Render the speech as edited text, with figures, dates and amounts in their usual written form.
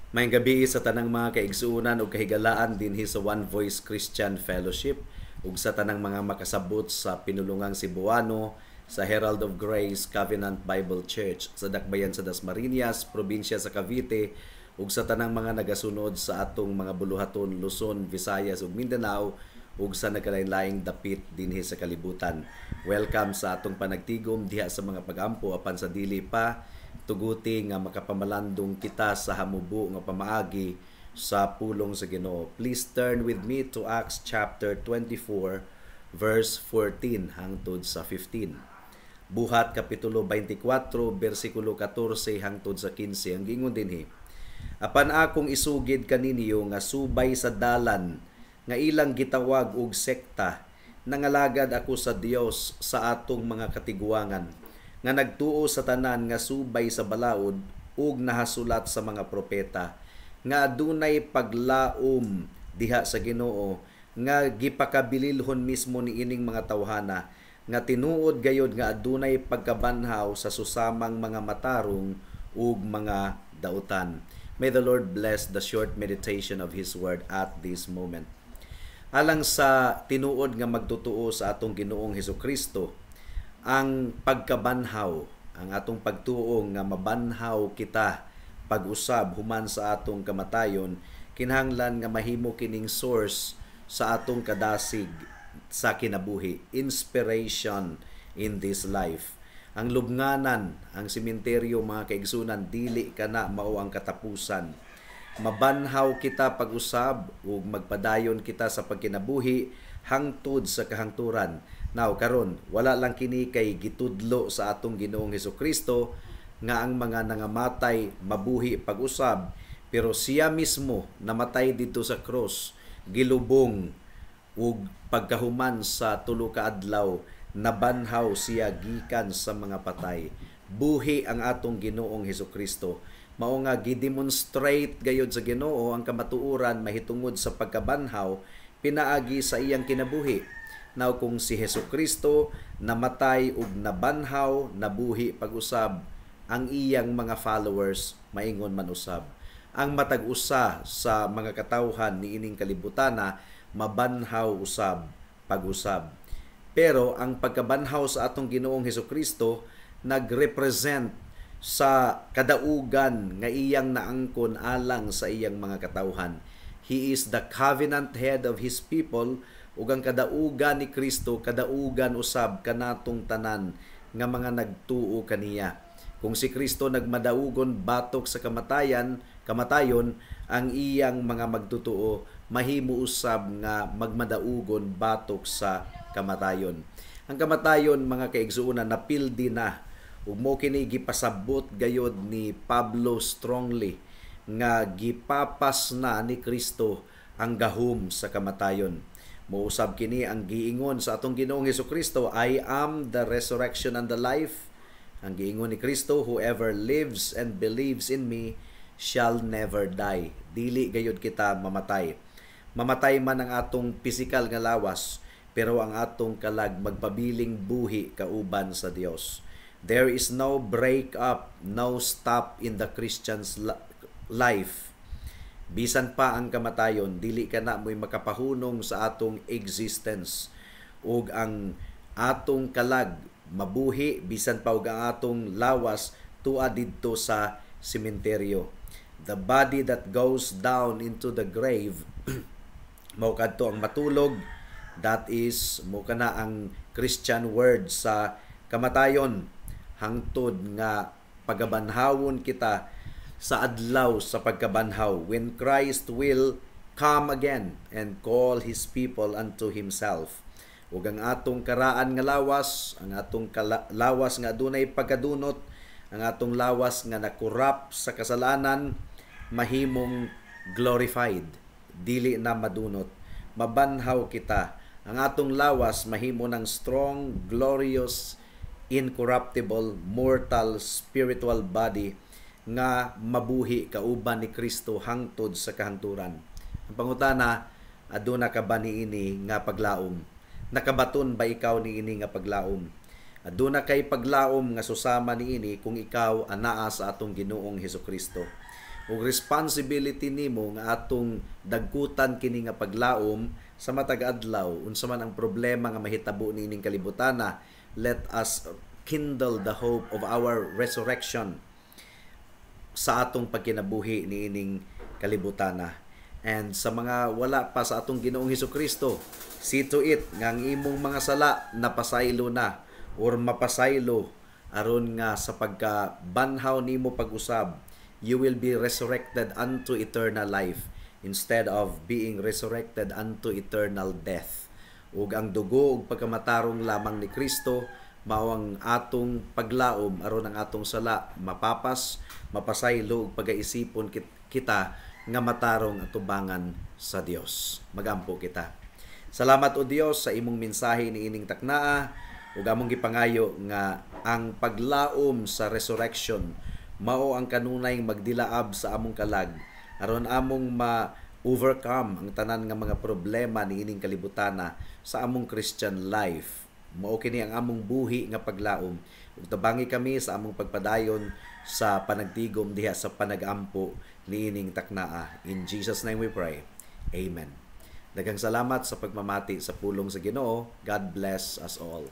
Maayong gabii sa tanang mga kaigsuonan ug kahigalaan dinhi sa One Voice Christian Fellowship ug sa tanang mga makasabot sa pinulungang Cebuano sa Herald of Grace Covenant Bible Church sa Dakbayan sa Dasmariñas, probinsya sa Cavite, ug sa tanang mga nagasunod sa atong mga buluhaton Luzon, Visayas ug Mindanao ug sa nagkalain-laing dapit dinhi sa kalibutan. Welcome sa atong panagtigom diha sa mga pagampo. Apan sa dili pa, tuguti nga makapamalandong kita sa hamubo nga pamaagi sa pulong sa Ginoo. Please turn with me to Acts chapter 24 verse 14 hangtod sa 15. Buhat kapitulo 24 bersikulo 14 hangtod sa 15. Ang giingon dinhi: "Apan akong isugid kaninyo nga subay sa Dalan nga ilang gitawag og sekta, nangalagad ako sa Dios sa atong mga katiguangan nga nagtuo sa tanan nga subay sa balaod ug nahasulat sa mga propeta, nga adunay paglaom diha sa Ginoo nga gipakabililhon mismo niining mga tawhana, nga tinuod gayod nga adunay pagkabanhaw sa susamang mga matarong ug mga dautan." May the Lord bless the short meditation of His Word at this moment. Alang sa tinuod nga magtutuo sa atong Ginoong Hesus Kristo, ang pagkabanhaw, ang atong pagtuo nga mabanhaw kita pag-usab human sa atong kamatayon, kinahanglan nga mahimo kining source sa atong kadasig sa kinabuhi, inspiration in this life. Ang lubnganan, ang sementeryo, mga kaigsunan, dili kana mao ang katapusan. Mabanhaw kita pag-usab ug magpadayon kita sa pagkinabuhi hangtod sa kahangturan. Now karon, wala lang kini kay gitudlo sa atong Ginoong Hesus Kristo nga ang mga nangamatay mabuhi pag-usab, pero siya mismo namatay didto sa cross, gilubong, ug pagkahuman sa 3 ka adlaw nabanhaw siya gikan sa mga patay. Buhi ang atong Ginoong Hesus Kristo. Mao nga gidemonstrate gayod sa Ginoo ang kamatuoran mahitungod sa pagkabanhaw pinaagi sa iyang kinabuhi. Now kung si Hesus Kristo namatay ug nabanhaw, nabuhi pag-usab, ang iyang mga followers maingon man usab. Ang matag usa sa mga katawhan niining kalibutana mabanhaw usab pag-usab. Pero ang pagkabanhaw sa atong Ginoong Hesus Kristo nagrepresent sa kadaugan nga iyang naangkon alang sa iyang mga katawhan. He is the covenant head of His people, ug ang kadaugan ni Kristo kadaugan usab kanatong tanan nga mga nagtuo kaniya. Kung si Kristo nagmadaugon batok sa kamatayan, kamatayon, ang iyang mga magtutuo mahimo usab nga magmadaugon batok sa kamatayon. Ang kamatayon, mga kaigsuonan, napildi na, ug mo kini gipasabot gayod ni Pablo strongly nga gipapas na ni Kristo ang gahom sa kamatayon. Mousab kini ang giingon sa atong Ginoong Hesus Kristo, "I am the resurrection and the life." Ang giingon ni Kristo, "Whoever lives and believes in me shall never die." Dili gayod kita mamatay. Mamatay man ang atong pisikal nga lawas, pero ang atong kalag magpabiling buhi kauban sa Dios. There is no break up, no stop in the Christian's life. Bisan pa ang kamatayon, dili kana mo'y makapahunong sa atong existence. Ug ang atong kalag mabuhi bisan pa og ang atong lawas tua didto sa sementeryo. The body that goes down into the grave, mao kadto ang matulog. That is mo kana ang Christian word sa kamatayon hangtod nga pagabanhawon kita sa adlaw sa pagkabanhaw, when Christ will come again and call His people unto Himself. Ug ang atong karaan nga lawas, ang atong lawas nga adunay pagkadunot, ang atong lawas nga nakurap sa kasalanan, mahimong glorified, dili na madunot. Mabanhaw kita. Ang atong lawas mahimo ng strong, glorious, incorruptible, mortal, spiritual body nga mabuhi kauban ni Kristo hangtod sa kahangturan. Ang pangutana, aduna ka ba niini nga paglaom? Nakabaton ba ikaw niini nga paglaom? Aduna kay paglaom nga susama niini kung ikaw anaa sa atong Ginoong Hesus Kristo. Ug responsibility nimo nga atong dagkutan kini nga paglaom sa matag adlaw. Unsa man ang problema nga mahitabo niining kalibutana, let us kindle the hope of our resurrection sa atong pagkinabuhi niining kalibutana. And sa mga wala pa sa atong Ginoong Hesus Kristo, see to it nga ang imong mga sala napasaylo na or mapasaylo aron nga sa pagkabanhaw nimo pag-usab, you will be resurrected unto eternal life instead of being resurrected unto eternal death. Ug ang dugo ug pagkamatarong lamang ni Kristo mao ang atong paglaom aron ang atong sala mapapas, mapasaylo ug pagaisipon kita nga matarong atubangan sa Dios. Magampo kita. Salamat, O Dios, sa imong mensahe niining taknaa ug among gipangayo nga ang paglaom sa resurrection mao ang kanunay magdilaab sa among kalag aron among ma overcome ang tanan nga mga problema niining kalibutana sa among Christian life. Mao kini ang among buhi nga paglaom ug tabangi kami sa among pagpadayon sa panagtigom diha sa panagampo niining taknaa. In Jesus' name we pray. Amen. Daghang salamat sa pagmamati sa pulong sa Ginoo. God bless us all.